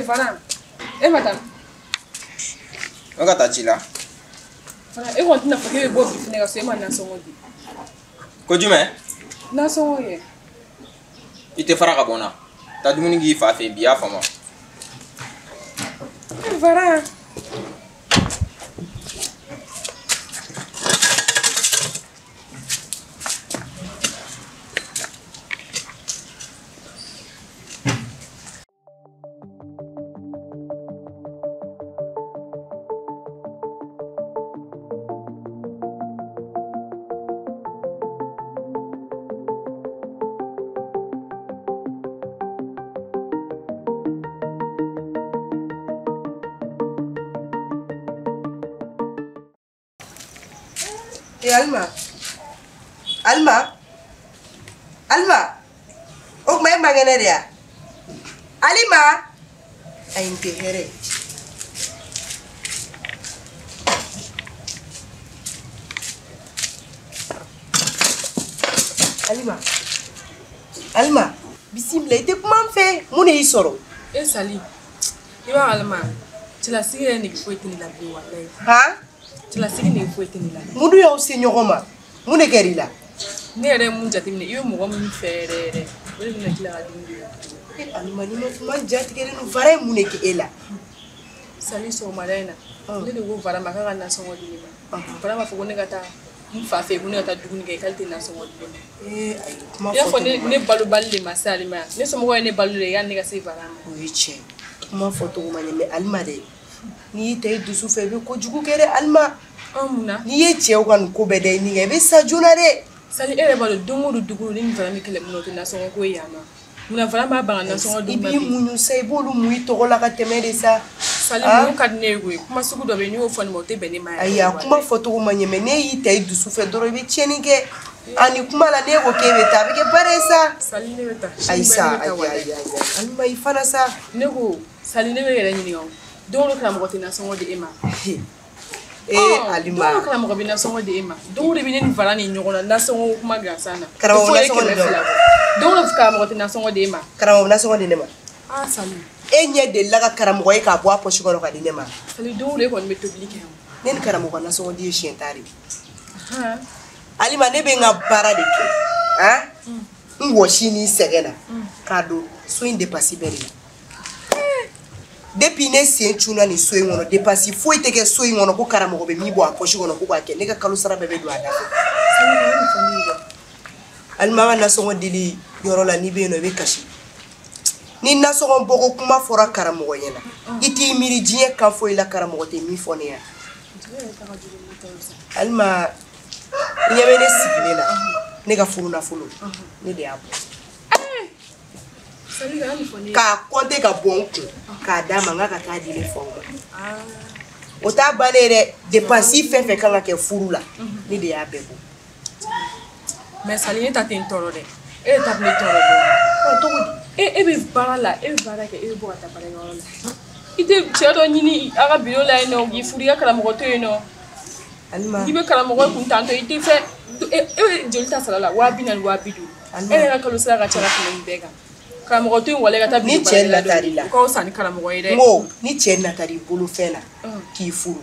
Fana e ma taa ne ka taa ci la Fana e kɔni tɛna fɔ k'e bɛ bɔ bi fɛnɛ ka so e ma nasɔngɔ di ko jumɛn nasɔngɔ yɛ i tɛ fara ka bɔ n na taa dumuni k'i fa fɛ bi y'a faamu Fara Alma, Alma, Alma, o kuma e man kɛnɛ de ya? Alima, ayi n tɛ hɛrɛ ye. Alima, Alima, bisimila i tɛ kuma n fɛ mun de y'i sɔrɔ? E Sali, i b'a kalama cɛlasigi yɛrɛ nege foyi tɛ ne la bilen walayi. Han? Cɛlasigi nege foyi tɛ ne la. Mun dun y'aw se ɲɔgɔn ma? Mun de kɛr'i la? Ne yɛrɛ ye mun jateminɛ i bɛ mɔgɔ min fɛ yɛrɛ yɛrɛ o de bɛna tila ka dimi don. E Alima n'i ma kuma jatigɛlen don Vara ye mun de kɛ e la? Sali sɔgɔmada in na ne de ko Vara ma k'a ka nasɔngɔ di ne ma. Vara b'a fɔ ko ne ka taa n fa fɛ ko ne ka taa dumuni kɛ k'ale tɛ nasɔngɔ di ne ma. Ee ayi kuma I b'a fɔ fɔcogo ne balobali de ma se ale ma yan. Ne somɔgɔw ye ne balo de yanni ne ka se Vara ma. O ye tiɲɛ ye. Kuma fɔcogo ma ɲɛ mais Alima dɛ n'i y'i ta i dusu fɛ i bɛ kojugu kɛ dɛ Alima. Mun na? N'i ye cɛw ka nin ko bɛɛ da i ni kan i bɛ sa joona dɛ. Sali e yɛrɛ b'a dɔn don o don dugu ne ni Vara bɛ kɛlɛ mun na o tɛ nasɔngɔ ko ye yan nɔ. Munna Vara b'a ban ka nasɔngɔ I d'u ma b'i bi? muɲu sa i b'olu muɲu i tɔgɔ la ka tɛmɛ de sa. Sali mun ka di ne ye koyi kuma sugu dɔ bɛ yen n'i y'o fɔ ne ma o tɛ bɛn ne ma yɛrɛ. Ayi a kuma fɔcogo ma ɲɛ mais n'e y'i ta i dusu fɛ dɔrɔn i bɛ tiɲɛni kɛ. A ni kuma la n'e ko k'e bɛ taa a bɛ kɛ baara ye sa. Sali ne bɛ taa. Ayi Sini sa bɛɛ ne bɛ taa ayi walayi. ayi ayi Alima i fana sa. Ne ko Sali ne bɛ yɛrɛ ɲininka o don o don karamɔgɔ tɛ nasɔngɔ di e ma. Ee Don o Alima. don karamɔgɔ bɛ nasɔngɔ di e ma. Don o don i bɛ ne ni Vara ni ɲɔgɔn na nasɔngɔ kuma gansan na. Karamɔgɔ Fo ye nasɔngɔ di kɛmɛ ne ma. fila bɔ. Don o don karamɔgɔ tɛ nasɔngɔ di e ma. Karamɔgɔ nasɔngɔ di ne ma. Ah Sali. E ɲɛ delila ka karamɔgɔ ye k'a bɔ a poche kɔnɔ ka di ne ma. Sali don o don e kɔni bɛ tobili kɛ o. Ne ni karamɔgɔ ka nasɔngɔ di ye siɲɛ tan de ye. Han. Alima ne bɛ n ka baara de kɛ. Han? N wɔsi ni n sɛgɛn na k'a don so in dépense bɛɛ de la. Depuis ne sen cunna nin so in kɔnɔ dépense foyi tɛ kɛ so in kɔnɔ ko karamɔgɔ bɛ min bɔ a poche kɔnɔ ko k'a kɛ ne ka kalo sara bɛɛ bɛ don a da fɛ. Sali kana nin fɔ ne ye dɛ. Alima an ka nasɔngɔ dili yɔrɔ la n'i bɛ yen nɔ i bɛ kasi. Ni nasɔngɔ bɔko kuma fɔra karamɔgɔ ɲɛna i t'i miiri diɲɛ kan foyi la karamɔgɔ tɛ min fɔ ne ɲɛna. E yɛrɛ ta ka jugu ni ne ta ye sa. Alima i ɲɛ bɛ ne sigilen na ne ka furu nafolo ne de y'a bɔ. Sali kana nin fɔ ne ye. K'a compter ka bɔ n kun k'a d'a ma n k'a ka taa di ne faw ma. Ah. O t'a bannen ye dɛ dépense fɛn fɛn kan ka kɛ furu la ne de y'a bɛɛ bɔ. Mais Sali ne ta tɛ n tɔɔrɔ dɛ. E de ta bɛ ne tɔɔrɔ dɔɔnin. Ɔ cogo di? E bɛ baara la e bɛ baara kɛ e bɛ bɔ ka taa baarakɛyɔrɔ la. I tɛ cɛ dɔ ɲini a ka bureau la yen nɔ k'i furu i ka karamɔgɔ to yen nɔ. Alima I bɛ karamɔgɔ kun tantɔ i tɛ fɛn e bɛ joli ta sara la 40 000 50 000. Alima. E yɛrɛ ka kalo sara ka ca ka tɛmɛ nin bɛɛ kan. Karamɔgɔ to yen walayi ka taa Ni bureau cɛ baarakɛla dɔ natar'i ɲini. la. O ka fisa ni karamɔgɔ ye dɛ. N ko ni cɛ natar'i bolo fɛn na k'i furu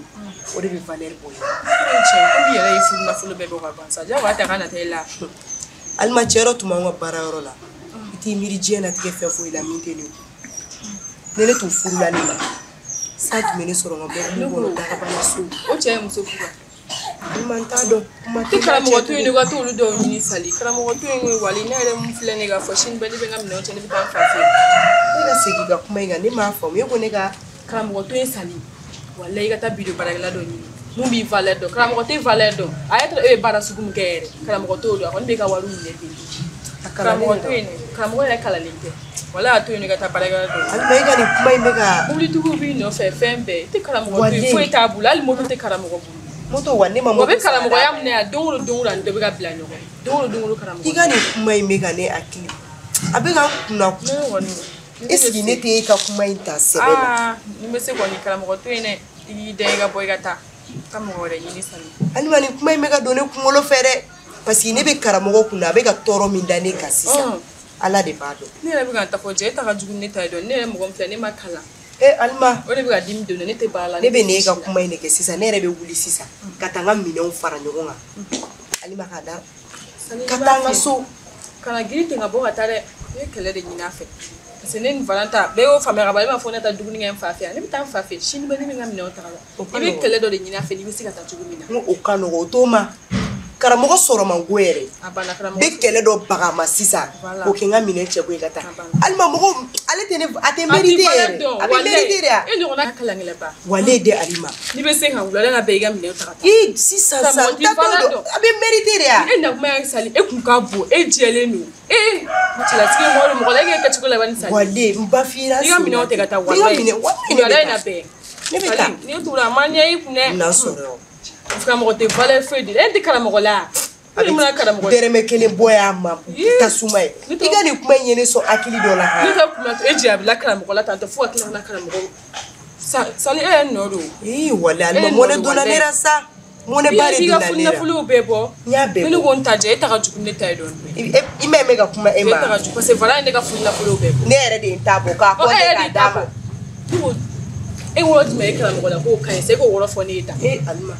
o de bɛ valeur bɔ i la. E cɛ komi i yɛrɛ ye furu nafolo bɛɛ bɔ ka ban sa diyagoya tɛ a ka nata e la. Alima cɛ dɔ tun b'anw ka baarayɔrɔ la i t'i miiri diɲɛ latigɛ fɛn foyi la min tɛ ne kun. Ni ne tun furula ne ma san tun bɛ ne sɔrɔ n ka mobili kɔnɔ dagabana so. O cɛ ye muso furu wa? Alima n t'a dɔn kuma Tɛ tɛ n n'a karamɔgɔ cɛ to yen tugun. nɔ i ka t'olu dɔw ɲini Sali karamɔgɔ to yen nɔ wali ne yɛrɛ mun filɛ nin ye k'a fɔ sini bɛɛ ne bɛ n ka minɛnw cɛ ne bɛ taa n fa fɛ yen. Ne ka segin ka kuma in kan ne m'a faamu e ko ne ka Karamɔgɔ to yen Sali walayi i ka taa bureau baarakɛla dɔ ɲini mun b'i valeur dɔn karamɔgɔ tɛ valeur dɔn a y'a sɔrɔ e bɛ baara sugu min kɛ yɛrɛ karamɔgɔ t'o dɔn a kɔni b'e ka wariw minɛ ten. A kalalen Karamɔgɔ don. to yen dɛ karamɔgɔ yɛrɛ kalalen tɛ walayi a to yen nɔ i ka taa baarakɛla dɔ ɲini. Alima e ka nin kuma in bɛ ka Mobilitigiw b'i nɔfɛ fɛn bɛɛ i tɛ karamɔgɔ to yen Walayi. foyi t'a bolo hali moto tɛ karamɔgɔ bolo. Moto wa ne ma O bɛ moto san ka d'a karamɔgɔya ma. minɛ yan don o don o don ani dɔ bɛ ka bila ɲɔgɔn ye don o don o don karamɔgɔ. I ka nin kuma in bɛ ka ne hakili a bɛ ka n kunna. Ne kɔni Est ce que ne tɛ e ka kuma in ta sɛbɛ la? Aa ni bɛ se kɔni karamɔgɔ to yen dɛ i k'i da i ka bɔ i ka taa ka mɔgɔ wɛrɛ ɲini Sali. Alima nin kuma in bɛ ka don ne kunkolo fɛ dɛ parce que ne bɛ karamɔgɔ kunna a bɛ ka tɔɔrɔ min da ne kan sisan Ala de b'a dɔn. Ne yɛrɛ bɛ ka ta fɔ cɛ e ta ka jugu ni ne ta ye dɔɔni ne yɛrɛ mɔgɔ min filɛ ne ma kalan. Alima. O de bɛ ka dimi don ne tɛ baara la. Ne bɛ n'e ka kuma in de kɛ sisan, ne yɛrɛ bɛ wuli sisan ka taa n ka minɛnw fara ɲɔgɔn kan. Alima k'a da. Ka taa n ka so. Kana girin ten ka bɔ ka taa dɛ. Ne ye kɛlɛ de ɲini a fɛ. Parce que ne ni Valanta bɛɛ y'o faamuya ka ban, e b'a fɔ ne taa dumuni kɛ n fa fɛ yan. Ne bɛ taa n fa fɛ sini bɛ ne bɛ n ka minɛnw ta ka na. I bɛ kɛlɛ dɔ de ɲini a fɛ n'i bɛ se ka taa cogo min na. N ko o ka nɔgɔn o t'o ma. Karamɔgɔ sɔrɔ man go yɛrɛ. A banna karamɔgɔ. Bɛ kɛlɛ dɔ baga a ma sisan. K'o kɛ n ka minɛn cɛ ko ye ka taa. Alima mɔgɔ ale tɛ ne a tɛ mérité yɛrɛ. A bɛ mérité de ya. E ɲɔgɔnna kalankɛlɛba. Walayi de Alima. N'i bɛ se ka wulada la bɛɛ i ka minɛnw ta ka taa. I sisan sisan n tatɔ don a bɛ mérité de ya. E nakuma ye Sali e kun ka bon e jɛlen don. E cɛlasigi mɔgɔ don mɔgɔ la e k'e kɛcogo laban ni Sali. Walayi n ba fira. I ka minɛnw tɛ ka taa walayi. I ka minɛn walayi ne bɛ taa. Wulada in na bɛɛ. Ne bɛ taa. N'i tugura a ma ɲɛ i kun dɛ. Na sɔrɔ. Karamɔgɔ tɛ valeur foyi di e tɛ karamɔgɔ la. A bɛ dɛrɛmɛ kelen bɔ y'a ma tasuma ye. I ka nin kuma in ye ne sɔn hakili dɔ la. Ne ka kuma e jigin a bila karamɔgɔ la tantɔ fo ka tila ka na karamɔgɔ. Sali e yɛrɛ nɔ don. Ee walayi Alima mɔnɛ donna ne la sa. Mɔnɛ ba de donna ne la. I ka funafolow bɛɛ bɔ. N y'a bɛɛ bɔ. Ne ko n ta jɛ e ta ka jugu ne ta ye dɔɔni. I ma ye n bɛ ka kuma e ma. E ta ka jugu parce que Vala ye ne ka funafolow bɛɛ bɔ. Ne yɛrɛ de ye n ta bɔ k'a kɔntɛ k'a d'a ma. E wɔrɔ jumɛn ye karamɔgɔ la k'o ka ɲi sa e k'o wɔrɔ fɔ ne ye tan. Ee Alima.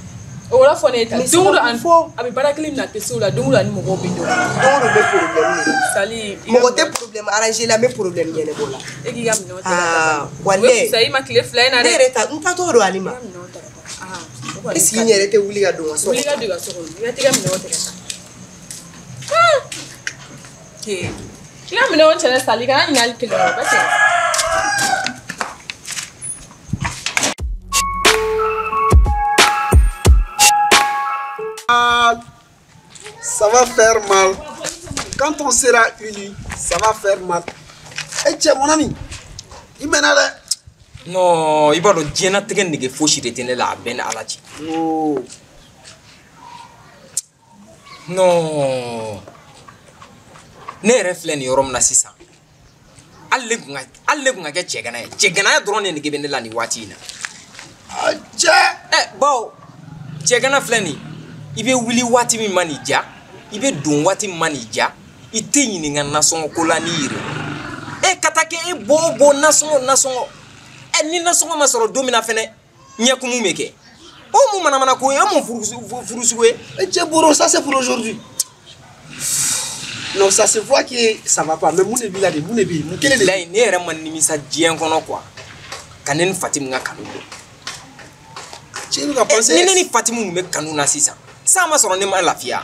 O yɔrɔ fɔ ne ye tan don o don a bɛ baara kelen min na a tɛ se o la don o don a ni mɔgɔw bɛ ɲɔgɔn. Don o don bɛ problème de. Sali mɔgɔ tɛ problème arranger la n bɛ problème ɲɛnabɔ la. E k'i ka minɛnw ta ka taa. Walayi. O bɛ fisaya i ma tile 2 in na dɛ. Ne yɛrɛ ta n taatɔ don Alima. I ka minɛnw ta ka taa. Est ce que n yɛrɛ tɛ wuli ka don n ka so kɔnɔ. Wuli ka don i ka so kɔnɔ i ka t'i ka minɛnw ta ka taa. I ka minɛnw cɛ dɛ Sali kana ɲinɛ hali kelen kɔ parce que. Ça va faire mal. Quand on sera unis, ça va faire mal. Eh tiens, mon ami, il mène à la... Non, il va le dire, il n'y a pas de la ben à la. Oh. Non. Ne reflète ni yorom na sisan. Alle kunga kɛ cɛgana ye. Cɛgana dɔrɔn de nege bɛ ne la nin waati in na. Ah, cɛ. Eh, bawo, cɛgana filɛ nin ye. I bɛ wuli waati min ma n'i diya, i bɛ don waati min ma n'i diya, i tɛ ɲininka nasɔngɔ ko la n'i yɛrɛ. E ka taa kɛ e bɔ o bɔ nasɔngɔ nasɔngɔ. Ɛ ni nasɔngɔ ma sɔrɔ don min na fɛnɛ, ɲɛkumu bɛ kɛ. O mun manamana ko ye, o mun furu sugu ye? E cɛ Boro, ça c'est pour aujourd'hui. Non, ça se voit que ça va pas. Mais mun de b'i la de, mun de bɛ yen, mun kelen de bɛ yen. Layi, ne yɛrɛ ma nimisa diɲɛ kɔnɔ quoi. Ka ne ni Fatimu ka kanu bɔ. Cɛ bɛ ka penser. Ni ne ni Fatimu tun bɛ kanu na sisan. San ma sɔrɔ ne ma lafiya.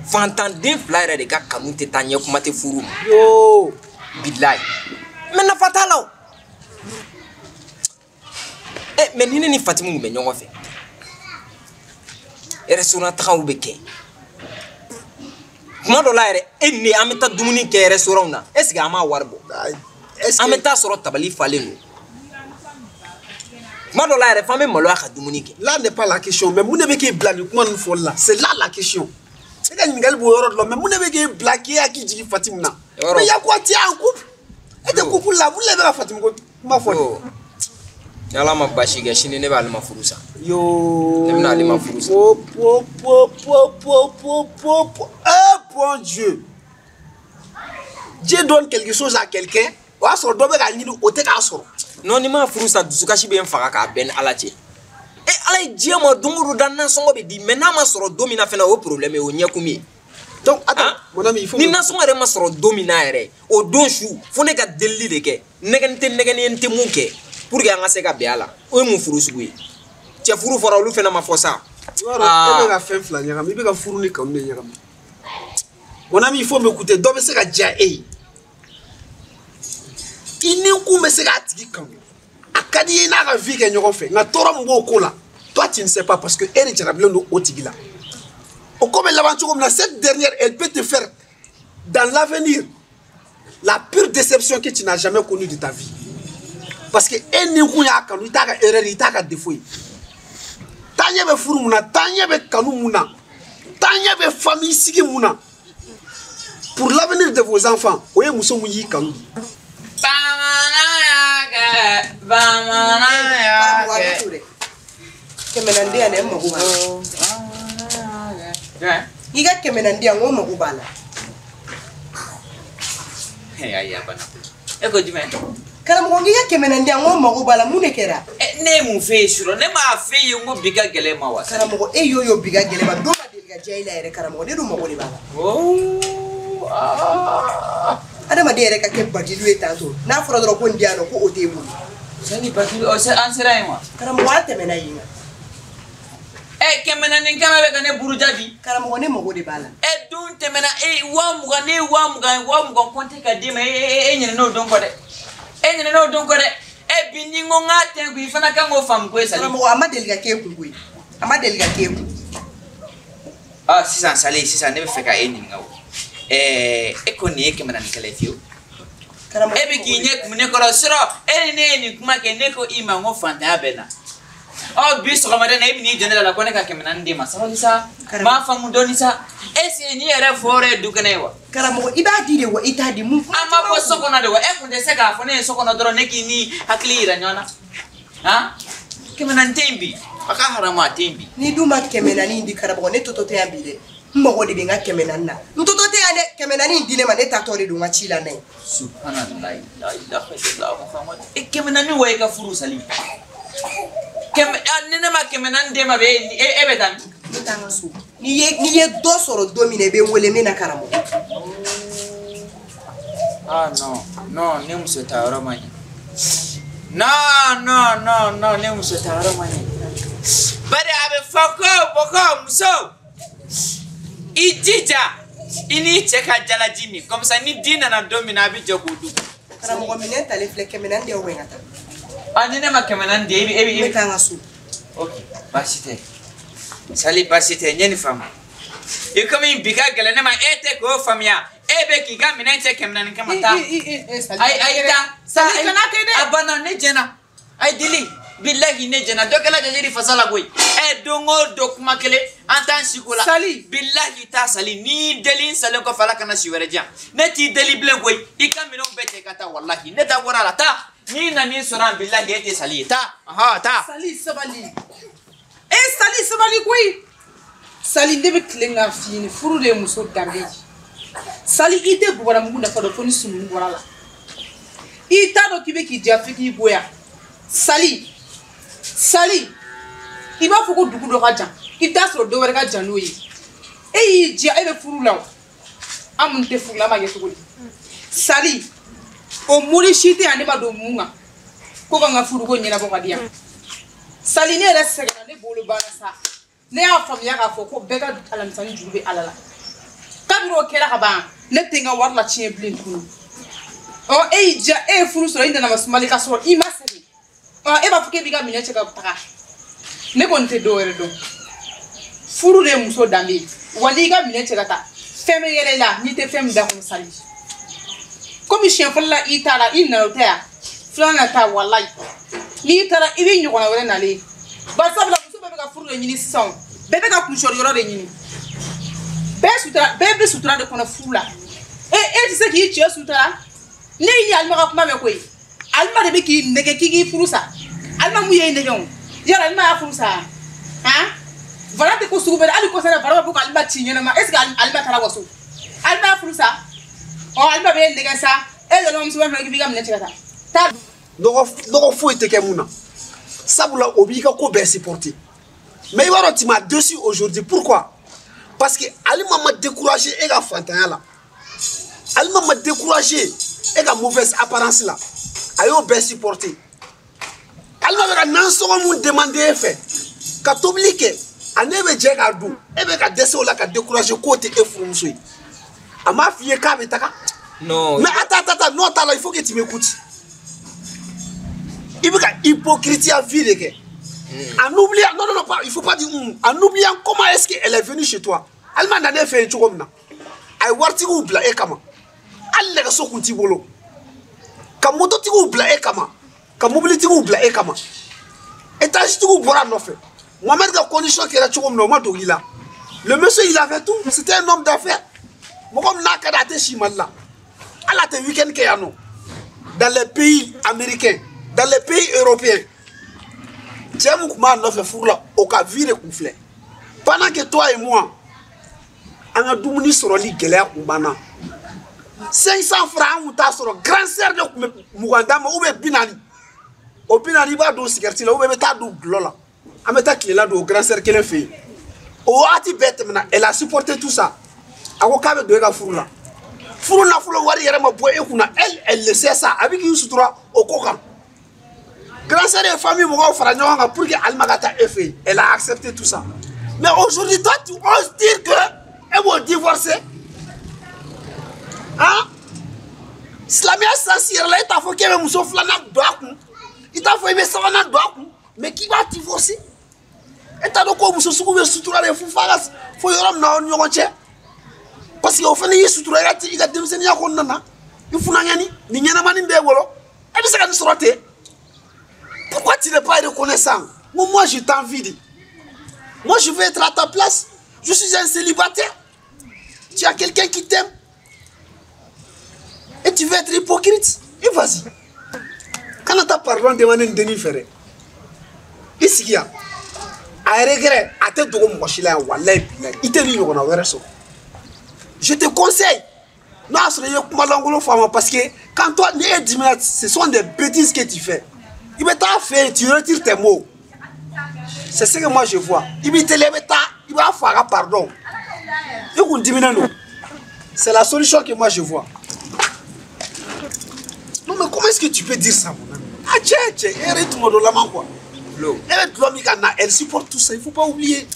Fantanden fila yɛrɛ de ka kanu tɛ taa ɲɛ kuma tɛ furu ma. Yoo. Bilayi. Mais nafa t'a la o. Eh mais ni ne ni Fatimu tun bɛ ɲɔgɔn fɛ. Restaurant tagaw bɛ kɛ. Kuma dɔ la yɛrɛ e ni ne an bɛ taa dumuni kɛ restaurant na. Est ce que an m'a wari bɔ? An bɛ taa sɔrɔ tabali falen don. Kuma dɔ la yɛrɛ f'an bɛ maloya ka dumuni kɛ. Là n'est pas la question, mais mun de bɛ k'e bila nin kuma ninnu fɔli la? C'est là la question. E ka ɲininkali b'o yɔrɔ de la, mais mun de bɛ k'e bila k'e hakili jigin Fatimu na? Mais y a quoi, tu es en couple? E tɛ couple la, mun de bɛ ka Fatimu ko kuma fɔ nin? Ni Ala ma baasi kɛ sini ne bɛ ale ma furu sa. Yoo. Ne bɛna ale ma furu sa. Po po po po po po po po. Eh bon Dieu. Dieu donne quelque chose à quelqu'un, o y'a sɔrɔ dɔ bɛ k'a ɲini o tɛ k'a sɔrɔ. Non, ni ma furu sa dusukasi bɛ n faga k'a bɛn ni Ala cɛ. E Ala ye diɲɛ ma don o don da nasɔngɔ bɛ di mais n'a ma sɔrɔ don min na fɛnɛ o ye problème ye o ɲɛkun ye. Donc attends, mon ami, il faut. Ni nasɔngɔ yɛrɛ ma sɔrɔ don min na yɛrɛ o don su fo ne ka delili de kɛ nɛgɛni tɛ nɛgɛni ye n tɛ mun kɛ pour que an ka se ka bɛn a la o ye mun furu sugu ye cɛ furu fɔra olu fɛnɛ ma fɔ sa. I b'a dɔn e bɛ ka fɛn fila ɲagami i bɛ ka furu ni kanu de ɲagami. Mon ami, il faut m'écouter, dɔ bɛ se ka diya e ye. I ni kun bɛ se k'a tigi kanu a ka di i ye n'a ka vie kɛ ɲɔgɔn fɛ nka tɔɔrɔ min b'o ko la toi tu ne sais pas parce que e de jarabilen don o tigi la o ko bɛ laban cogo min na cette dernière elle peut te faire dans l'avenir la pire déception que tu n'as jamais connue de ta vie parce que e ni kun y'a kanu i t'a ka erreur i t'a ka défaut ye taaɲɛ bɛ furu mun na taaɲɛ bɛ kanu mun na taaɲɛ bɛ famille sigi mun na pour l'avenir de vos enfants o ye muso mun y'i kanu. Kɛmɛ naani di yan dɛ, n mago b'a la. I ka 900 di yan, n ko n mago b'a la. Ayi, a banna. E ko jumɛn? Karamɔgɔ n'i ka 400 di yan, n ko mago b'a la, mun de kɛra? Ne ye mun f'e ye surɔ? Ne m'a f'e ye n ko bi ka gɛlɛn ma wa? Karamɔgɔ e y'o bi ka gɛlɛn ma, don ma deli ka diya i la yɛrɛ karamɔgɔ, ne dun mago de b'a la. Adamaden yɛrɛ ka kɛ bajilu ye tantôt, n'a fɔra dɔrɔn ko n di yan nɔ ko o t'e bolo. Sani bajilu, an sera yen wa? Karamɔgɔ an tɛmɛna yen kan. 400 ni 100 bɛ ka ne buruja bi. Karamɔgɔ ne mago de b'a la. Don tɛmɛna 20,000 ne ye 20,000 20,000 kɔnte ka d'e ma, e ɲinɛna o don kɔ dɛ. E ɲinɛna o don kɔ dɛ. Bi ni n ko n k'a tɛ kun, i fana kan k'o faamu koyi Sali. Karamɔgɔ a ma deli ka k'e kun koyi. A ma deli ka k'e kun. Sisan Sali, sisan ne bɛ fɛ ka e ɲininka o. E ko nin ye 400 ni kɛlɛ fiyewu. E bɛ k'i ɲɛ kumu ne kɔrɔ sɔrɔ e ni ne ye nin kuma kɛ, ne ko i ma n ko fantanya bɛ na. Bi sɔgɔmada in na e bɛ n'i jɔ ne la ko ne ka 400 d'e ma, sabali sa. N b'a faamu dɔɔni sa. Est-ce que nin yɛrɛ fɔra ye du kɛnɛ ye wa? Karamɔgɔ i b'a di de wa i t'a di mun? An ma bɔ so kɔnɔ de wa? E kun tɛ se k'a fɔ ne ye so kɔnɔ dɔrɔn ne k'i ni hakili yira ɲɔgɔn na. Han? 400 tɛ yen bi. A ka haramu a tɛ yen bi. N'i dun ma 400 in di karamɔgɔ, ne tɔtɔ tɛ yan bi dɛ. N mago de bɛ n ka 400 na. N tɔtɔ tɛ yan dɛ, 400 in di ne ma, ne taatɔ de don n ka ci la n'a ye. Subhanallah, la ilaha illallah Muhammad. 400 wa i ka furu Sali. Ni ne ma 400 d'e ma bɛ e bɛ taa min? Ne taa n ka so. N'i ye dɔ sɔrɔ don min na i bɛ n wele n bɛ na karamɔgɔ. Non non, ne muso ta yɔrɔ ma ɲɛ. Non non non non, ne muso ta yɔrɔ ma ɲɛ. Bari a bɛ fɔ ko mɔgɔ muso i jija i n'i cɛ ka jalaji min, comme ça ni den nana don min na a bɛ jɛ k'o dun. Karamɔgɔ minɛn talen filɛ, 400 di yan ka taa. Ni ne ma 400 di e bɛ. Ne bɛ taa n ka so. Ok, baasi tɛ. Sali baasi tɛ, n ye nin faamu. I komi bi ka gɛlɛn ne ma, e tɛ k'o faamuya. E bɛ k'i ka minɛn cɛ 400 kama taa. Ayi taa. Sali kana kɛ dɛ. A banna, ne jɛna. Ayi deli, bilahi ne jɛna. Dɔ kɛla jajiri fasa la koyi. Don o don kuma kelen, an t'an si ko la. Sali. Bilahi taa Sali, n'i deli n salen kɔfɛ Ala kana si wɛrɛ di yan. Ne t'i deli bilen koyi. I ka minɛnw bɛɛ cɛ ka taa walahi. Ne ta bɔra a la, taa. N'i nan'i sɔrɔ yan bilahi e tɛ Sali ye. Taa, ɔhɔn taa. Sali sabali. Sali sabali koyi. Sali ne bɛ tilen k'a f'i ye, furu de ye muso danbe ye. Sali i tɛ bubaramugu nafa dɔn fo ni sumuni bɔra la. I t'a dɔn k'i bɛ k'i diya f'i k'i goya. Sali, Sali, i b'a fɔ ko dugu dɔ ka jan, i t'a sɔrɔ dɔ wɛrɛ ka jan n'o ye. E y'i diya, e bɛ furu la o. An minnu tɛ furu la, an b'a kɛ cogo di? Sali, o mori si tɛ yan ne ma don mun kan ko ka n ka furuko ɲɛnabɔ ka di yan. Sali ne yɛrɛ sɛgɛnna, ne bolo banna sa. Ne y'a faamuya k'a fɔ ko bɛɛ ka alamisani juru bɛ Ala la. Kabini o kɛra ka ban, ne tɛ n ka wari latiɲɛ bilen tuguni. E y'i diya, e ye furu sɔrɔ, i nana ma sumali ka sɔrɔ i ma sɛgɛn. E b'a fɔ k'e b'i ka minɛn cɛ ka taga. Ne kɔni tɛ dɔw wɛrɛ dɔn. Furu de ye muso danbe ye. Wa n'i ka minɛn cɛ ka taa, fɛn bɛ yɛlɛ i la n'i tɛ fɛn min da kɔnɔ Sali. Komi siɲɛ fɔlɔ la i taara, i nana o tɛ yan. Filanan na taa walayi. N'i taara i b'i ɲɔgɔnna wɛrɛ nalen ye. Bari sabula muso bɛɛ bɛ ka furu de ɲini sisan o. Bɛɛ bɛ ka kunsɔrɔ yɔrɔ de ɲini. Bɛɛ bɛ sutura de kɔnɔ furu la. E tɛ se k'i cɛ sutura. Ne y'i ni Alima ka kuma mɛn koyi. Alima de bɛ k'i nɛgɛ k'i k'i furu sa. Alima mun y'e nɛgɛ o? Yala Alima y'a furu sa? Han? Vara tɛ ko sugu bɛɛ la, hali kɔsa in na Vara bɛ ka Alima ci ɲɛnama. Est ce que Alima taara waso? Alima y'a furu sa? Alima bɛ e nɛgɛ sa. E yɛlɛma muso b'a fɛ k'i b'i ka minɛ cɛ ka taa. Taa. Nɔgɔ foyi tɛ kɛ mun na. Sabula o b'i ka ko bɛɛ supporter. Mais i b'a dɔn tu m'as déçu aujourd'hui. Pourquoi? Parce que Alima m'a découragé e ka fantanya la. Alima m'a découragé e ka mauvaise apparence la. A y'o bɛɛ supporter. Alima bɛ ka nansɔngɔ mun demander e fɛ ka tobili kɛ, a ne bɛ jɛ k'a dun, e bɛ ka dɛsɛ o la ka décourager k'o tɛ e furumuso ye. A m'a f'i ye k'a bɛ taga. Non. Mais attends, attends, attends, non, attends, il faut que tu m'écoutes. I bɛ ka hypocrite ya vie de kɛ. En oubliant, non, non, non, pas, il faut pas dire en oubliant comment est-ce qu'elle est venue chez toi. Alima nana e fɛ yen cogo min na, a ye waritigiw bila e kama. Hali nɛgɛso kun t'i bolo. Ka mototigiw bila e kama. Ka mobilitigiw bila e kama. Étage-tigiw bɔra a nɔfɛ. Mohamed ka condition kɛra cogo min na, o ma dogo i la. Le monsieur, il avait tout. C'était un homme d'affaires. Mɔgɔ min n'a ka di a tɛ si Mali la. Hali a tɛ week-end kɛ yan nɔ. Dans les pays américains, dans les pays européens. Cɛ min tun b'a nɔfɛ furu la, o ka vie de kun filɛ. Pendant que toi et moi, an ka dumuni sɔrɔli gɛlɛya kun b'an na. 500 francs an kun t'a sɔrɔ grand sœur de tun bɛ 20 d'an ma ou bien 40 o 40 i b'a don cigarette la ou bien i bɛ taa don gulɔ la an bɛ taa tilela don o grand sœur kelen fɛ yen o wagati bɛɛ tɛmɛna elle a supporté tout ça a ko k'a bɛ don e ka furu la furu nafolo wari yɛrɛ ma bɔ e kunna elle elle le sait ça a bɛ k'i sutura o ko kan grand sœur ye famille mɔgɔw fara ɲɔgɔn kan pour que Alima ka taa e fɛ yen elle a accepté tout ça mais aujourd'hui toi tu oses dire que e b'o divorcer hein silamɛya sansi yɛrɛ la e t'a fɔ k'e bɛ muso filanan don a kun i t'a fɔ i bɛ sabanan don a kun mais k'i b'a divorcer e t'a dɔn ko muso sugu bɛ sutura de fo f'a ka fo yɔrɔ min na aw ni ɲɔgɔn cɛ parce que o fana y'i sutura i ka denmisɛnninya kɔnɔna na i funankɛni nin ɲɛnamanin b'e bolo e bɛ se ka nin sɔrɔ ten pourquoi tu n'es pas reconnaissant? Moi je t'envie. Moi je veux être à ta place. Je suis un célibataire. Tu as quelqu'un qui t'aime. Et tu veux être hypocrite? Et vas-y. Quand on t'a pardon demandé une demi ferré. Ici il y a un regret à te dogo mɔgɔ wallahi billahi. I tɛ ni ɲɔgɔnna wɛrɛ sɔrɔ. Je te conseille. Non, parce que quand toi, ce sont des bêtises que tu fais. Il va faire, tu retires tes mots. C'est ce que moi je vois. Il va te lever, il va faire pardon. C'est la solution que moi je vois. Non, mais comment est-ce que tu peux dire ça, mon ami? Ah, tiens, tiens, quoi. Elle supporte tout ça, il ne faut pas oublier.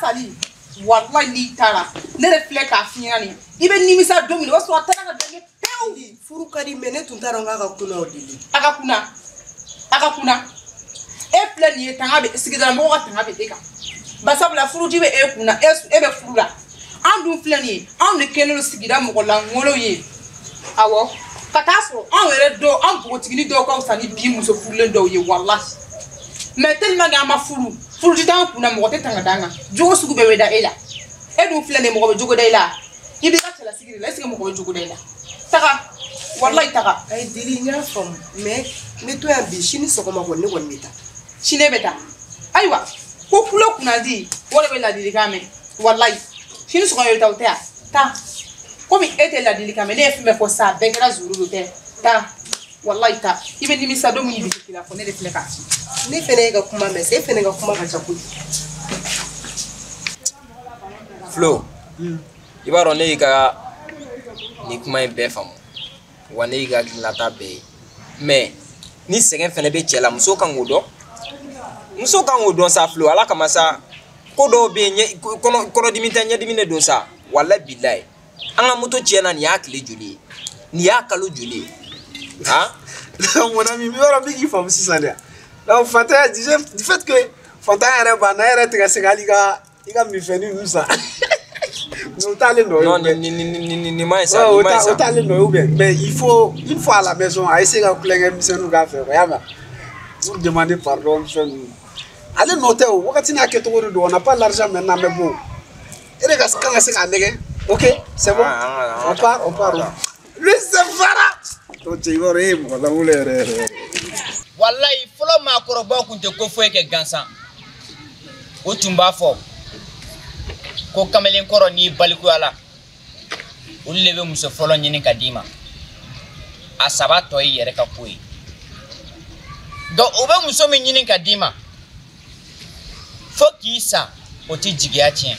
Sali, wallahi ni tara ne de filɛ k'a f'i ɲɛna nin i bɛ nimisa don min na o b'a sɔrɔ a taara ka dɔn pewu. Furu ka di mais ne tun t'a dɔn k'a ka kunna o deli. A ka kunna a ka kunna e filɛ nin ye tanga bɛ sigidala mɔgɔw ka tanga bɛ e kan barisabula furuji bɛ e kunna e bɛ furu la an dun filɛ nin ye anw de kɛlen don sigida mɔgɔ lankolon ye awɔ ka taa sɔrɔ anw yɛrɛ dɔw an npogotiginin dɔw ka fisa ni bi muso furulen dɔw ye walahi mais tellement que an ma furu. Furuji t'an kunna mɔgɔ tɛ tanga d'an kan jogo sugu bɛɛ bɛ da e la e dun filɛ nin ye mɔgɔ bɛ jogo da e la i b'i ka cɛlasigi de la est ce que mɔgɔ bɛ jogo da e la taga walayi taga. Ayi deli n y'a faamu mais n bɛ to yan bi sini sɔgɔma kɔni ne kɔni bɛ taa. Sini e bɛ taa ayiwa ko kulo kunnadi o de bɛ ladilikan mɛn walayi sini sɔgɔma e bɛ taa o tɛ yan taa komi e tɛ ladilikan mɛn ne ye fɛn bɛɛ fɔ sa a bɛɛ kɛra zuru don tɛ taa walayi taa i bɛ nimisa don min bɛ k'i la fɔ ne de filɛ k'a f'i ye. Ne fɛnɛ ye ka kuma mɛn e fɛnɛ ka kuma ka ca kojugu. Flo, i b'a dɔn ne y'i ka nin kuma in bɛɛ faamu wa ne y'i ka hakilinata bɛɛ ye mais ni sɛgɛn fɛnɛ bɛ cɛ la muso kan k'o dɔn muso kan k'o dɔn sa Flo ala kama sa ko dɔw bɛ yen kɔnɔdimi tɛ ɲɛdimi de don sa walayi bilayi an ka moto tiɲɛna nin y'a tile joli ye nin y'a kalo joli ye han. Mon ami, n bɛ yɔrɔ min k'i faamu sisan dɛ. Donc, Fanta, du fait que Fanta yɛrɛ banna e yɛrɛ tɛ ka se ka hali i ka minfɛnnin ninnu san. Mais o t'ale nɔ ye. Non, nin ma ɲi sa, nin ma ɲi sa. O t'ale nɔ ye ou bien mais il faut une fois à la maison a essayer ka kulonkɛ misɛnninw k'a fɛ quoi, y'a mɛn? Pour demander pardon fɛn ninnu. Ale nɔ tɛ o, wagati n'a kɛcogo de don, on n'a pas l'argent maintenant mais bon. E de ka kan ka se k'a nɛgɛ. Ok, c'est bon. On part, on part. Lui c'est Fara. Donc cɛ i b'a dɔn e ye mɔgɔ lankolon yɛrɛ yɛrɛ. Walayi fɔlɔ maakɔrɔbaw tun tɛ ko foyi kɛ gansan o tun b'a fɔ ko kamalenkɔrɔ n'i balikuyala olu de bɛ muso fɔlɔ ɲini ka d'i ma a saba tɔ y'i yɛrɛ ka ko ye nka o bɛ muso min ɲini ka d'i ma fo k'i sa o tɛ jigiya tiɲɛ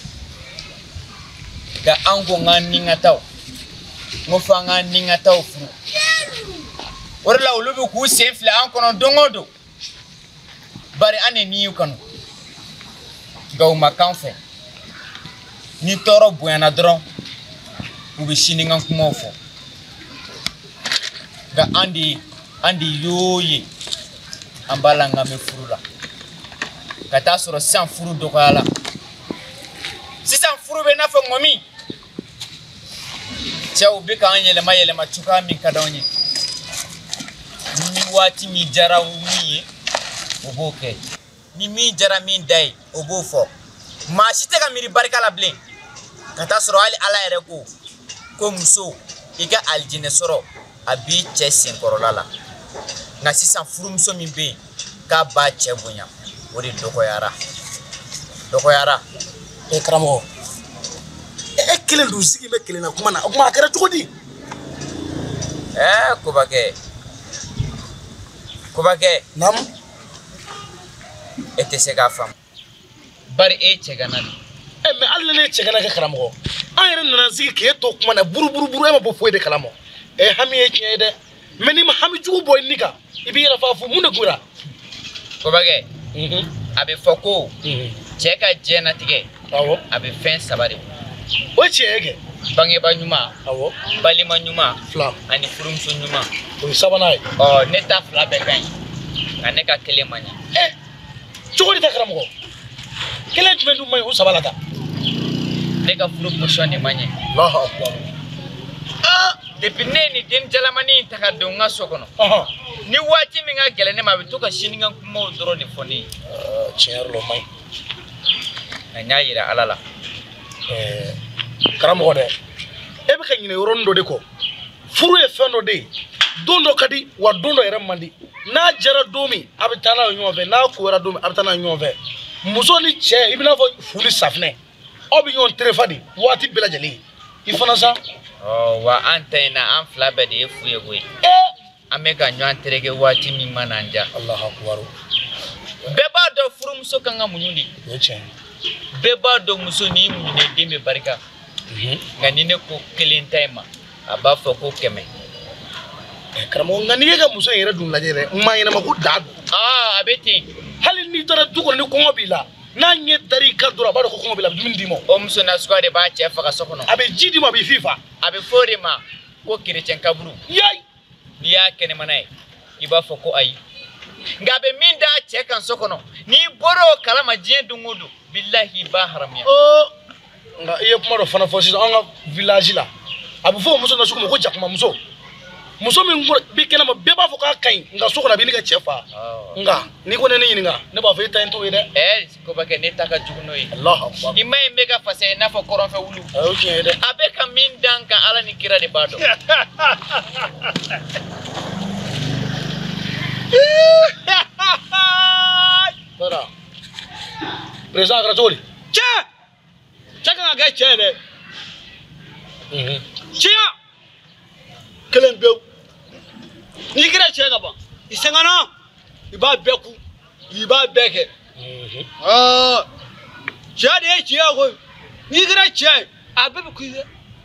nka an ko n k'an ni ka taa n ko fo an k'an ni ka taa furu. O de la olu bɛ k'u sen filɛ an kɔnɔ don o don bari an de ni y'u kanu nka u ma k'an fɛ ni tɔɔrɔ bonyana dɔrɔn u bɛ sinikan kumaw fɔ nka an de y'o ye an b'a la n k'an bɛ furu la ka taa sɔrɔ sisan furu dɔgɔyala sisan furu bɛ i n'a fɔ ŋɔmi cɛw bɛ k'an yɛlɛma yɛlɛma cogoya min ka d'anw ye. Ni waati min diyara min ye o b'o kɛ ni min diyara min da ye o b'o fɔ maa si tɛ ka miiri barika la bilen ka taa sɔrɔ hali ala yɛrɛ ko ko muso i ka alijinɛ sɔrɔ a b'i cɛ senkɔrɔla la nka sisan furumuso min bɛ yen k'a b'a cɛ bonya o de dɔgɔyara dɔgɔyara. E karamɔgɔ e kelen dun sigi bɛ kelen na kuma na o kuma a kɛra cogo di? Kobakɛ. Kobakɛ. Naamu. E tɛ se k'a faamu. Bari e ye cɛgana de. Mais hali ni ne ye cɛgana kɛ karamɔgɔ, an yɛrɛ nana sigi k'e to kuma na buruburuburu e ma bɔ foyi de kalama. Hami ye tiɲɛ ye dɛ. Mais n'i ma hami jugu bɔ i ni kan, i b'i yɛrɛ fa fu mun de kɛra? Kobakɛ. A bɛ fɔ ko cɛ ka diɲɛnatigɛ. Awɔ. A bɛ fɛn saba de. O ye tiɲɛ ye kɛ. Bangebaa ɲuman. Awɔ. Balima ɲuman. Fila. Ani furumuso ɲuman. O ye sabanan ye. Ɔ ne ta fila bɛɛ ka ɲi. Nka ne ka kelen man ɲi. Cogo di ta karamɔgɔ? Kelen jumɛn dun man ɲi o saba la ta? Ne ka furu position de man ɲi. Alahu akubar. Depuis ne ye nin den jalamani in ta ka don n ka so kɔnɔ. Ni waati min ka gɛlɛn ne ma, a bɛ to ka sinikan kumaw dɔrɔn de fɔ ne ye. Tiɲɛ yɛrɛ la o man ɲi. Nka n y'a yira Ala la. Karamɔgɔ dɛ, e bɛ ka ɲinɛ yɔrɔnin dɔ de kɔ. Furu ye fɛn dɔ de ye. Don dɔ ka di wa don dɔ yɛrɛ man di. N'a jɛra don min, a bɛ taa n'a ye ɲɔgɔn fɛ. N'a koyara don min, a bɛ taa n'a ye ɲɔgɔn fɛ. Muso ni cɛ, i bɛ n'a fɔ fu ni safinɛ. Aw bɛ ɲɔgɔn terefa de waati bɛɛ lajɛlen. I fana sa. Wa an ta in na, an fila bɛɛ de ye fu ye koyi. An bɛ ka ɲɔgɔn tereke waati min mana an diya. Alahu akubar. Bɛɛ b'a dɔn furumuso kan ka muɲu de. O ye tiɲɛ ye. Bɛɛ b'a dɔn muso n'i muɲunen den bɛ barika. Nka ni ne ko kelen ta in ma, a b'a fɔ ko 100. Karamɔgɔ, nka n'i ye ka muso in yɛrɛ dun lajɛ dɛ, maa ɲɛnama ko da don. A bɛ ten. Hali n'i taara du kɔnɔ ni kɔngɔ b'i la, n'a ɲɛ dar'i kan dɔrɔn a b'a dɔn ko kɔngɔ b'i la, a bɛ dumuni d'i ma. O muso nasuguya de b'a cɛ faga so kɔnɔ. A bɛ ji d'i ma, a b'i fifa. A bɛ fɔ o de ma ko kerecɛn kaburu. Yayi. N'i y'a kɛnɛmana ye, i b'a fɔ ko ayi. Nka a bɛ min d'a cɛ kan so kɔnɔ, n'i bɔra o kalama diɲɛ don o don, bilahi i b'a haramuya. Nka i ye kuma dɔ fana fɔ sisan, an ka village la, a bɛ fɔ o muso nasugu ma ko jakumamuso. Muso min bɛ kɛnɛma bɛɛ b'a fɔ k'a ka ɲi, nka so kɔnɔ a bɛ n'i ka cɛ fa. Nka n'i ko ne ɲininka, ne b'a fɔ e ta in t'o ye dɛ. Kobakɛ, ne ta ka jugu n'o ye. Alahu akubar. I ma ye n bɛ ka fasaya i n'a fɔ kɔrɔnfɛ wulu. O ye tiɲɛ ye dɛ. A bɛ ka min da n kan, Ala ni kira de b'a dɔn. Bara. Président a kɛra cogo di? Cɛ! Cɛ kan ka kɛ cɛ ye dɛ. Cɛya! Kelen pewu. N'i kɛra cɛ ka ban, i sɛgɛnna, i b'a bɛɛ ku, i b'a bɛɛ kɛ. Cɛ de ye cɛ ye koyi. N'i kɛra cɛ ye, a bɛɛ bɛ k'i ye,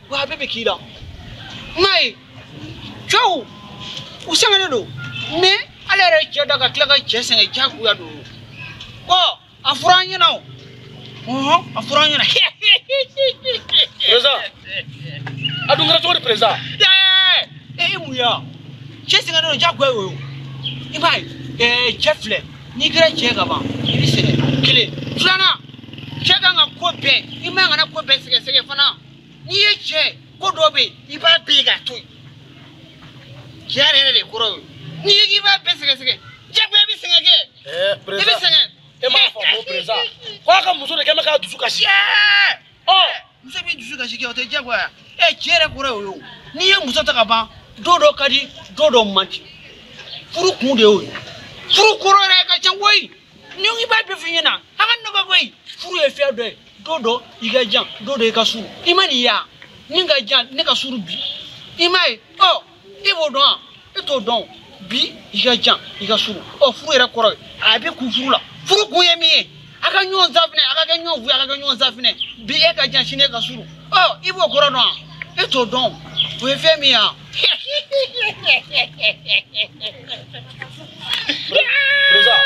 wa a bɛɛ bɛ k'i la. I m'a ye, cɛw, u sɛgɛnnen don, mais ala yɛrɛ ye cɛ da ka tila ka cɛ sɛgɛn diyagoya don. A fɔra an ɲɛna o. A fɔra an ɲɛna. Président, a dun kɛra cogo di président? E mun ya? Cɛ sɛgɛnnen don diyagoya o ye. I b'a ye, cɛ filɛ, n'i kɛra cɛ ka ban, i bɛ sɛgɛn. Kelen. Filanan, cɛ kan ka ko bɛɛ, i man kana ko bɛɛ sɛgɛsɛgɛ fana. N'i ye cɛ, ko dɔ bɛ yen, i b'a bɛɛ ye k'a to yen. Cɛ yɛrɛ de kɔrɔ ye. N'i ye k'i b'a bɛɛ sɛgɛsɛgɛ, diyagoya i bɛ sɛgɛn kɛ. I bɛ sɛgɛn. E m'a faamu président. Ko a ka muso de kɛ mɛ k'a dusu kasi. Muso b'i dusu kasi kɛ, o tɛ diyagoya. Cɛ yɛrɛ kɔrɔ ye o ye o. N'i ye muso ta ka ban, dɔw dɔ ka di, dɔw dɔ man di. Furu kun de y'o ye. Furu kɔrɔ yɛrɛ ka ca koyi. Ni i b'a bɛɛ f'i ɲɛna, a ka nɔgɔ koyi. Furu ye fɛn dɔ ye. Dɔw dɔ i ka jan, dɔw dɔ i ka surun. I ma nin ye wa? Min ka jan, ne ka surun bi. I m'a ye? E b'o dɔn wa? E t'o dɔn. Bi i ka jan, i ka surun. Furu yɛrɛ kɔrɔ ye, a bɛ kun furu la. Furu kun ye min ye, a ka ɲɔgɔn safinɛ, a ka kɛ ɲɔgɔn fu ye, a ka kɛ ɲɔgɔn safinɛ. Bi e ka jan, sini e ka surun. I b'o kɔrɔ dɔn wa? E t'o dɔn. O ye fɛn min ye wa? Président.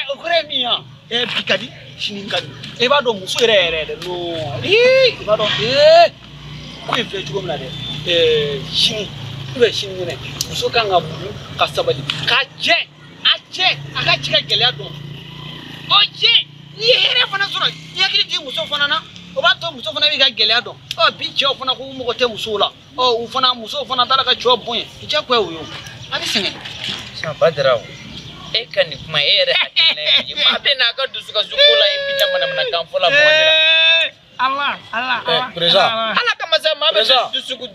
O kɔrɔ ye min ye wa? Bi ka di, sini ka di. E b'a dɔn muso yɛrɛ yɛrɛ dɛ, non. I b'a dɔn, ko in filɛ cogo min na dɛ, sini, ou bien sinikɛnɛ, muso kan ka muɲu ka sabali, k'a cɛ, a cɛ, a ka ci ka gɛlɛya dɔn. O cɛ, n'i ye hɛrɛ fana sɔrɔ, i hakili jigin muso fana na, o b'a to muso fana b'i ka gɛlɛya dɔn. Bi cɛw fana ko u mago tɛ musow la. U fana, musow fana taara ka cɛw bonya. Diyagoya o ye o. A bɛ sɛgɛn. Sisan Badara, e ka nin kuma e yɛrɛ hakilina ye mun ye? Maa bɛ n'a ka dusukasi ko la i bɛ na manamanakan fɔ la mɔgɔ ɲɛna. Ala, Ala, Ala. Président. Ala kama sa maa bɛ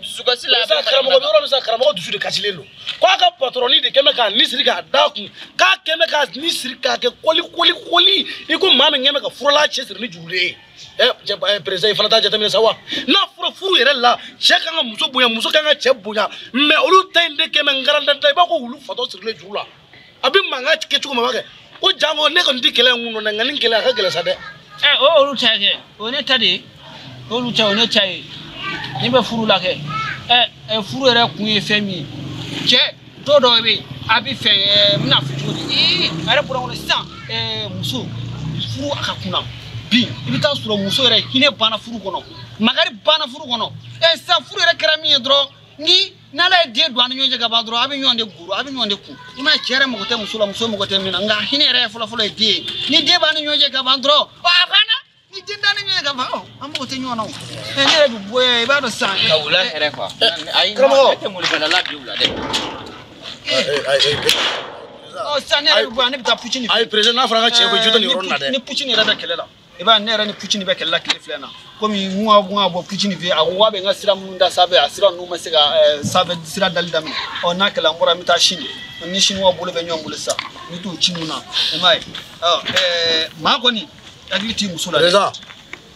dusukasi la. Président karamɔgɔ bɛ yɔrɔ min sisan, karamɔgɔ dusu de kasilen don. K'a ka patɔrɔni de kɛn bɛ k'a ni siri k'a d'a kun, k'a kɛn bɛ k'a ni siri k'a kɛ kɔli kɔli kɔli i ko maa min kɛn bɛ ka furala cɛ siri ni jurulen ye. Cɛ président i fana t'a jateminɛ sa wa? N'a fɔra furu yɛrɛ la, cɛ kan ka muso bonya, muso kan ka cɛ bonya, mais olu ta in de kɛn bɛ nkarandanta i b'a ko wulu fatɔ sirilen juru la. A bɛ mankan kɛ cogo min a b'a kɛ. Ko jango ne kɔni tɛ kɛlɛ in kun dɔn dɛ, nka nin kɛlɛ a ka gɛlɛn sa dɛ. O olu ta kɛ, o ne ta de ye, olu ta o ne ta ye. Ne bɛ furu la kɛ. Furu yɛrɛ kun ye fɛn min ye, cɛ dɔw dɔw bɛ yen a bɛ fɛ n bɛna fɔ cogo di, a yɛrɛ bɔra n kɔnɔ sisan. Muso furu a ka kunna bi, i bɛ taa sɔrɔ muso yɛrɛ hinɛ banna furu kɔnɔ, makari banna furu kɔnɔ. Sisan furu yɛrɛ kɛra min ye dɔrɔn, ni n'ala ye den don an ni ɲɔgɔn cɛ ka ban dɔrɔn, a bɛ ɲɔgɔn de goro, a bɛ ɲɔgɔn de kun. I m'a ye, cɛ yɛrɛ mago tɛ muso la, muso mago tɛ min na, nka hinɛ yɛrɛ fɔlɔ-fɔlɔ ye den ye. Ni den b'an ni ɲɔgɔn cɛ ka ban dɔrɔn, a banna. Ni den t'an ni ɲɔgɔn cɛ ka ban, an mago tɛ ɲɔgɔn na o. Ne yɛrɛ bɛ bɔ i b'a dɔn sisan. Ka wula hɛrɛ quoi. Ayi, karamɔgɔ. Ne tɛ molibala la bi wula dɛ. Sisan ne yɛrɛ bɛ bɔ yan, ne bɛ taa Pucini fɛ. Ayi président, n'a fɔra an ka cɛ ko jo tɛ nin yɔrɔ in na dɛ. Ni Pucini yɛrɛ bɛ kɛlɛ la, i b'a ye, ne yɛrɛ ni Pucini bɛ kɛlɛ la tile filɛ in na. Komi n ka bɔ Pucini fɛ, a ko k'a bɛ n ka sira minnu da sanfɛ, a sira ninnu ma se ka sanfɛ sira dali daminɛ. N'a kɛla n bɔra, n bɛ taa sini. Ni siniwaw bolo bɛ ɲɔgɔn bolo sisan, n bɛ t'o ci ninnu na, i m'a ye. Maa kɔni hakili t'i muso la dɛ. Président,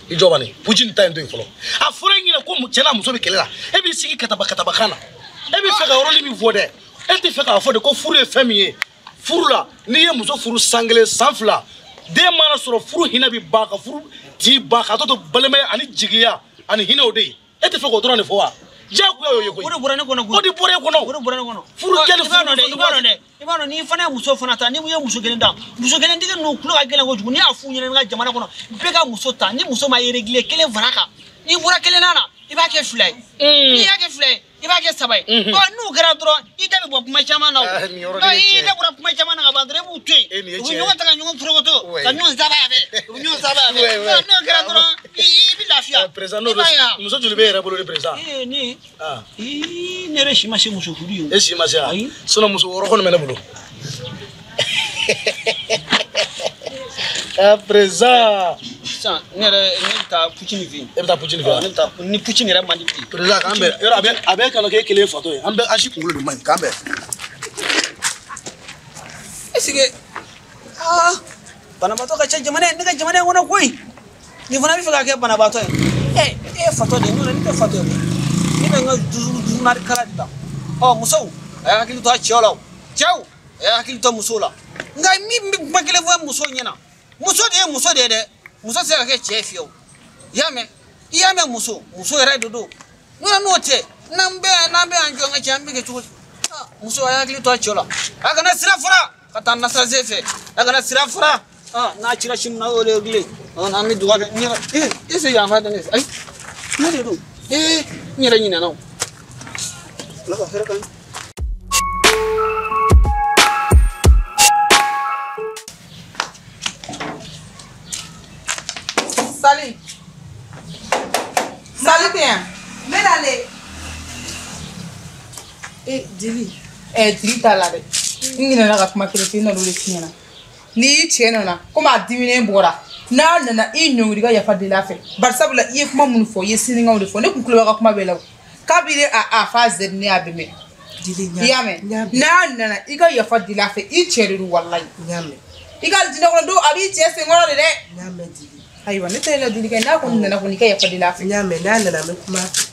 i jɔ bani, Pucini ta in to yen fɔlɔ. A fɔra e ɲɛna ko cɛ n'a muso bɛ kɛlɛ la, e b'i sigi kataba katabakan na. E bɛ fɛ ka yɔrɔnin min fɔ dɛ, e tɛ fɛ k'a fɔ de ko furu ye fɛn min ye. Furu la, n'i ye muso furu san kelen, san fila, den mana sɔrɔ, furu hinɛ bɛ ban, ka furu ti ban, ka tɔ to balimaya ani jigiya ani hinɛw de ye. E tɛ fɛ k'o dɔrɔn de fɔ wa? Diyagoya y'o ye koyi. O de bɔra ne kɔnɔ koyi. O de bɔra e kɔnɔ. O de bɔra ne kɔnɔ. Furu kɛli furu i b'a dɔn dɛ, i b'a dɔn n'i fana ye muso fana ta, n'i ye muso kelen ta, muso kelen tigi ninnu tulo ka gɛlɛn kojugu. N'i y'a f'u ɲɛna, n ka jamana kɔnɔ, bɛɛ ka muso ta, ni muso ma réglé kelen fara kan, n'i bɔra kelen na, i b'a kɛ fila ye. N'i y'a kɛ fila ye, i b'a kɛ saba ye. N'o kɛra dɔrɔn, i da bɛ bɔ kuma caman na o. I da bɔra kuma caman na ka ban dɔrɔn, i b'u to yen. U bɛ ɲɔgɔn ta ka ɲɔgɔn forokoto, ka ɲɔgɔn saba yan fɛ, u bɛ ɲɔgɔn saba yan fɛ. N'o kɛra dɔrɔn, i bɛ lafiya. Président, n'o muso joli bɛ e yɛrɛ bolo de président? Ne, ne yɛrɛ si ma se muso furu ye. E si ma se wa? Sinon muso wɔɔrɔ kɔni bɛ ne bolo. Président. Sisan ne yɛrɛ ne bɛ taa Pucini fɛ yen. E bɛ taa Pucini fɛ wa? Ne bɛ taa ni Pucini yɛrɛ man di bi. Président, k'an bɛn yɔrɔ a bɛ kana k'e kelen fatɔ ye, an bɛɛ an si kunkolo de man ɲi, k'an bɛn. Est ce que banabaatɔ ka ca jamana in, ne ka jamana in kɔnɔ koyi. Nin fana bɛ fɛ ka kɛ banabaatɔ ye. E ye fatɔ de ye, n'o tɛ ne tɛ fatɔ ye koyi. Ne bɛ n ka dusu kala de la. Musow, a y'a hakili to a cɛw la o. Cɛw, a y'a hakili to musow la. Nka min bɛ kuma kelen fɔ musow ɲɛna, muso de ye muso de ye dɛ. Muso tɛ se ka kɛ cɛ ye fiyewu. I y'a mɛn? I y'a mɛn muso, muso yɛrɛ de don. N'o tɛ, n'an bɛ an jɔ an ka cɛ, an bɛ kɛ cogo di? Muso, a y'a hakili to a cɛ la. A kana sira fara ka taa nasaze fɛ. A kana sira fara. N'a cira sini na, o de ye kile. An bɛ dugawu kɛ. N yɛrɛ, e se yan fan tɛ ne fɛ. Ayi, ne de don. N yɛrɛ ɲinɛna o. Ala ka hɛrɛ k'an ye. Sali. Sali tɛ yan. N bɛ nalen. Jeli. Jeli t'a la dɛ. N ɲinɛna ka kuma kelen f'i ye, n nan'o de f'i ɲɛna. N'i cɛ nana, komi a diminen bɔra, n'a nana i ɲɔngiri ka yafa deli a fɛ. Bari sabula i ye kuma minnu fɔ, i ye sinikanw de fɔ, ne kun tulo b'a ka kuma bɛɛ la o. Kabini a fa Z ne y'a bɛɛ mɛn. I y'a mɛn? N'a nana i ka yafa deli a fɛ, i cɛ de don walayi. I ka jinɛ kɔnɔ don, a b'i cɛ senkɔrɔ de dɛ. Ayiwa, ne ta ye ladilikan ye, n'a kɔni nana kɔni, i ka yafa deli a fɛ. N y'a mɛn, n'a nana n bɛ kuma a fɛ.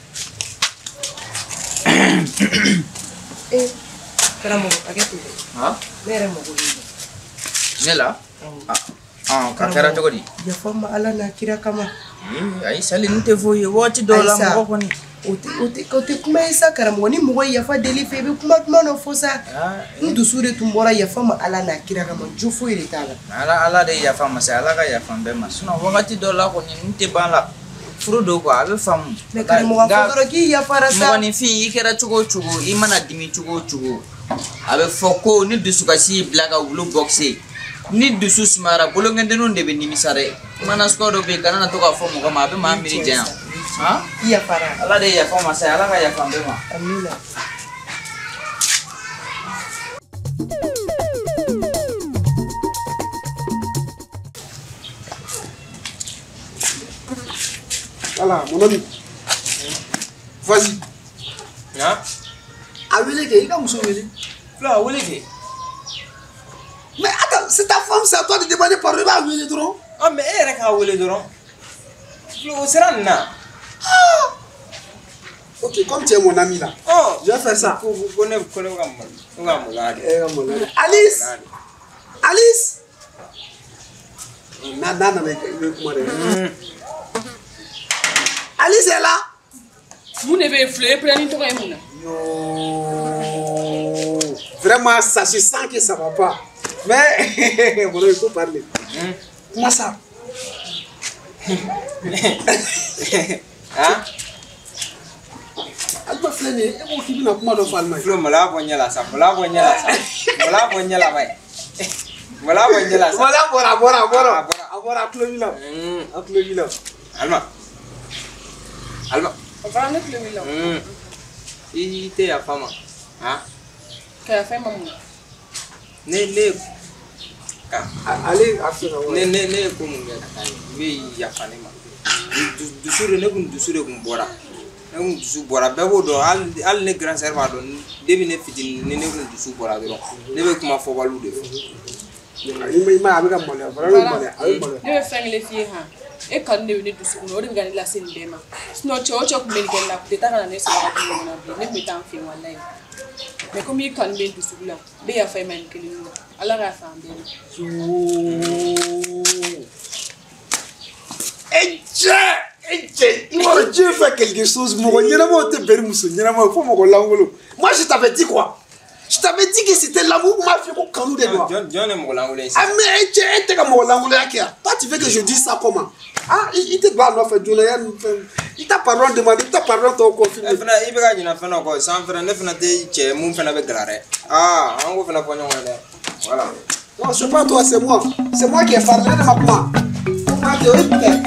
Karamɔgɔ, hakɛ to dɛ. Ne yɛrɛ mago b'i la. Ne la? K'a kɛra cogo di? Yafa n ma Ala n'a kira kama. Ayi Sali, n tɛ foyi ye waati dɔw la mɔgɔ kɔni. O tɛ kuma ye sa karamɔgɔ, ni mɔgɔ ye yafa deli fɛ, i bɛ kuma duman dɔ fɔ sa. N dusu de tun bɔra, yafa ma Ala n'a kira kama, jo foyi de t'a la. Ala de ye yafa ma sa, Ala ka yafa n bɛɛ ma. Sinon wagati dɔw la kɔni n tɛ ban la. Furu don quoi, a bɛ faamu. Mais karamɔgɔ, a fɔ dɔrɔn k'i yafara sa. Mɔgɔninfin, i kɛra cogo o cogo, i mana dimi cogo o cogo, a bɛ fɔ ko ni dusukasi y'i bila ka wulu bɔkise, ni dusu sumayara, bolonkɛdenninw de bɛ nimisa dɛ. Mana suguya dɔ bɛ yen, kana na to k'a fɔ mɔgɔ ma, a bɛ maa miiri janya. I yafara. Ala de ye yafa ma sa, Ala ka yafa n bɛɛ ma. Amina. Voilà, mon ami. Vas-y. Hein? A wele kɛ, i ka muso wele. Flo, a wele kɛ. Mais attends, c'est ta femme, c'est à toi de demander pardon, i b'a wele dɔrɔn. Ah, mais e yɛrɛ k'a wele dɔrɔn. Flo, o sera nin na. Ah! Ok, comme tu es mon ami là. Oh, je vais faire ça. Ko ne ka maloya de. E ka maloya. Alice! Alice! N'a nana i bɛ kuma dɛ. Alice est là. Mun de bɛ yen Flo, e pɛrɛn ni tɔgɔ ye mun na? Yo, vraiment, ça se sent que ça va pas. Mais bon, il faut parler. Comment ça? Hein? Alima filɛ nin ye, e ko k'i bɛna kuma dɔ fɔ Alima ye. Flo, maloya bɔ ɲɛ la sa, maloya bɔ ɲɛ la sa. Maloya bɔ ɲɛ la bayi. Maloya bɔ ɲɛ la sa. Maloya bɔra, a bɔra, a bɔra. A bɔra, a tulo b'i la. A tulo b'i la. Alima. Alima. O fana ne tulo b'i la. I tɛ yafa ma. Han? Ka yafa e ma mun na? Ne ka. Ale a fɛ ka ne ye ko mun kɛ ka taa ye, i bɛ yafa ne ma. Dusu de, ne kun dusu de kun bɔra. Ne kun dusu bɔra, bɛɛ b'o dɔn, hali ne grand sœur b'a dɔn, depuis ne fitinin ne kun dusu bɔra dɔrɔn, ne bɛ kuma fɔbaliw de fɔ. I ma ye a bɛ ka maloya, vraiment a bɛ maloya, a bɛ maloya. Ne bɛ fɛn kelen f'i ye han, e kanu de bɛ ne dusukun na, o de bɛ ka ne lase nin bɛɛ ma. Sinon cɛ o cɛ kun bɛ nin kɛ ne la, a kun tɛ taa ka na ne sɔrɔ ka du kɔnɔ bilen, ne kun bɛ taa n fɛ yen walayi. Mais komi i kanu bɛ n dusukun na, n bɛ yafa i ma nin kelen na, Ala ka yafa an bɛɛ ma. E cɛ! E cɛ! I b'a dɔn Dieu fait quelque chose, mɔgɔ ɲɛnamaw tɛ bɛn ni muso ɲɛnama ye fo mɔgɔ lankolon. Moi je t'avais dit quoi? Je t'avais dit que c'était l'amour, m'a fait ko kanu de don. Jɔn ye mɔgɔ lankolon ye sisan? Ah mais e cɛ, e tɛ ka mɔgɔ lankolonya kɛ yan. Toi tu veux que je dise ça comment? Ah i tɛ don a nɔfɛ joona yanni fɛn. I t'a pardon demander, i t'a pardon tɔw confirmer. E fana i bɛ ka ɲinɛ fɛn dɔ kɔ, san fana ne fana tɛ cɛ ye mun fana bɛ gala dɛ. Ah an k'o fana fɔ ɲɔgɔn ye dɛ. Voilà. Non, c'est pas toi, c'est moi. C'est moi qui ai parlé de ma kuma. Kuma tɛ o ye putain.